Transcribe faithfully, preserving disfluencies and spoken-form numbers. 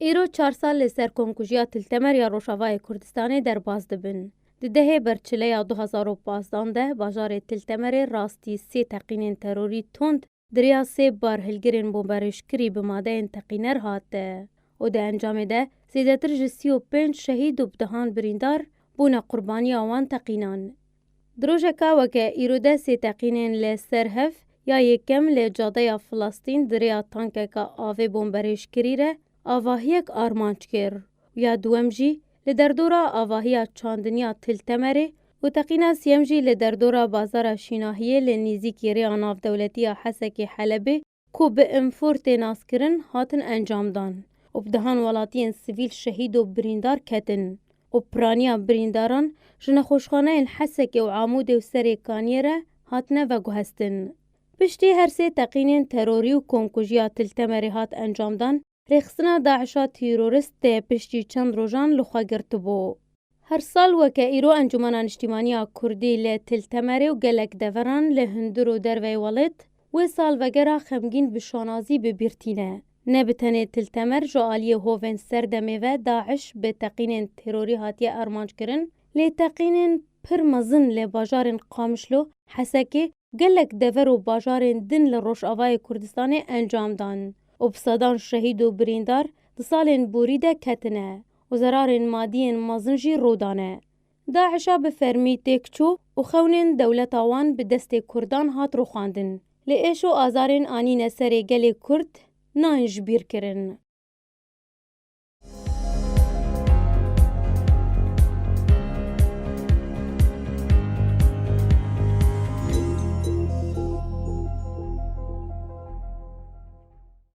Îro çar sal li ser komkujiya Til Temer ya Rojavayê Kurdistanê derbas dibin. Di dehê berçileya du hezar û pazdan de bajarê Til Temerê rastî sê teqînên terorî tund di rêya sê barhilgirên bomberêjkirî bi madeyên teqîner hate û di encamê de zêdetir ji sî û pênc şehîd û bi dehan birîndar bûne qurbaniya wan teqînan. Di rojeka weke îro de sê teqînên li ser hev ya yekem li cadeya Filistîn di rêya tankeka avê bomberêjkirî re avahiyek armanc kir û ya duwem jî li derdora avahiya çandiniya Til Temerê û teqîna siyem jî li derdora bazara Şînahiyê li nîzîkî rêya navdewletî ya Hesekê Helebê ku bi Înfor tê naskirin hatin encamdan û bi dehan welatiyên sivîl şehîd û birîndar ketin û piraniya birîndaran ji nexweşxaneyên Hesekê û Amûdê û Serê Kaniyê re hatine veguhestin. Piştî her sê teqînên terorî û komkujiya Til Temerê hat encamdan, rêxistina DAIŞa terorîst tê piştî çend rojan li xwe girtibû. Her sal weke îro Encûmena Niştîmaniya Kurdî li Til Temerê û gelek deveran li hundir û derveyê welêt wê salvegera xemgîn bi şanazî bi bîr tîne. Ne bi tenê Til Temer ji aliyê hovên serdemê ve DAIŞ bi teqînên terorî hatiye armanc kirin, lê teqînên pir mezin li bajarên Qamişlo, Hesekê, gelek dever û bajarên din li Rojavayê Kurdistanê encam dan û bi sedan şehîd û birîndar di salên borî de ketine û zerarên madî yên mezin jî rû dane. DAIŞa bi fermî têk çû û xewnên dewleta wan bi destê Kurdan hat rûxandin. Lê êş û azarên anîne serê gelê Kurd nayên ji bîr kirin.